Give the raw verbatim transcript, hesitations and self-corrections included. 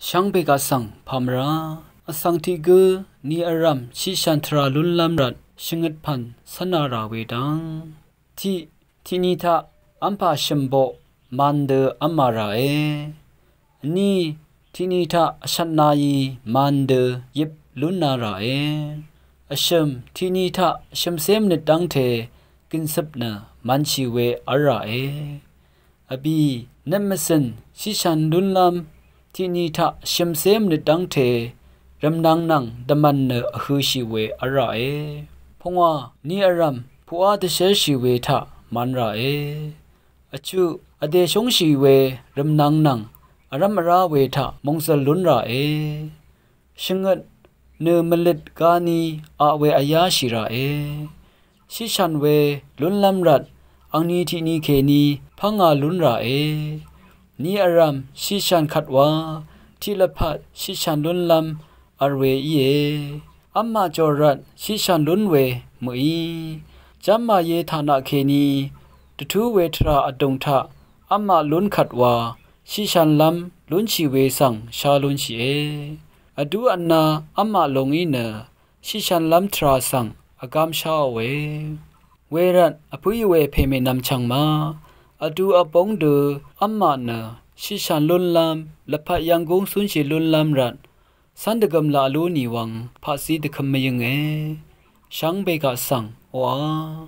Shvngbe kaq svng pàmvrá vsvng tiq gǿ ni vrv̀m shiqshàn tvrà lúnlv́m rvt shvngøt pv̀n cv́na rà we dv́ng, tiq tiqni taq v́mpà shø̀mboq mandø v́ma ràe. Vní tiqni taq vshvtnayi mandø yip lúnna ràe. Vshø̀m tiqni taq shø̀mcé mvnøt dv́ngte gø̀ncøp nø mv̄nshì we v́l ràe. Vbì nøt mvcø̀n shiqshàn lúnlv́m tiqni taq shø̀mcé mvnøt dv́ngte rv̀mnang nvng dvmv̀n nø vhø̄shì we v́l ràe. Pungwà ni vrv̀m puqá dvshérshì we taq mv̄n ràe. Vchuq vdè shóngshì we rv̀mnang nvng vrv́m vrá we taq mòngzø̀l lún ràe. Shvngøt nø mvløt gani aq we vyáshì ràe. Shiqshàn we lúnlv́m rvt angni tiqni kèní pv́nga lún ràe. Ni vrv̀m shiqshàn kvt wa tiq lvpat shiqshàn lúnlv́m vl we íe. V́mmaq jòr rvt shiqshàn lún we mø̀í, jv́mmàye taq naq kèní dvtú we tvrà vdùng taq v́mmaq lún kvt wa shiqshànlv́m lúnshì we svng shá lúnshìe. Vdú vna v́mmaq lòngí nø shiqshànlv́m tvrà svng vgám sháòe. Wervt vpǿí we pèmènvm chv̀ng ma vdu vbóng dø v́mmaq nø shiqshàn lúnlv́m lvpat yvnggúng cúnshì lúnlv́m rvt cv́n dvgøm laq lú nìwvng paqcí dvkø̄m mvyønge. Shvngbe kaq svng oqà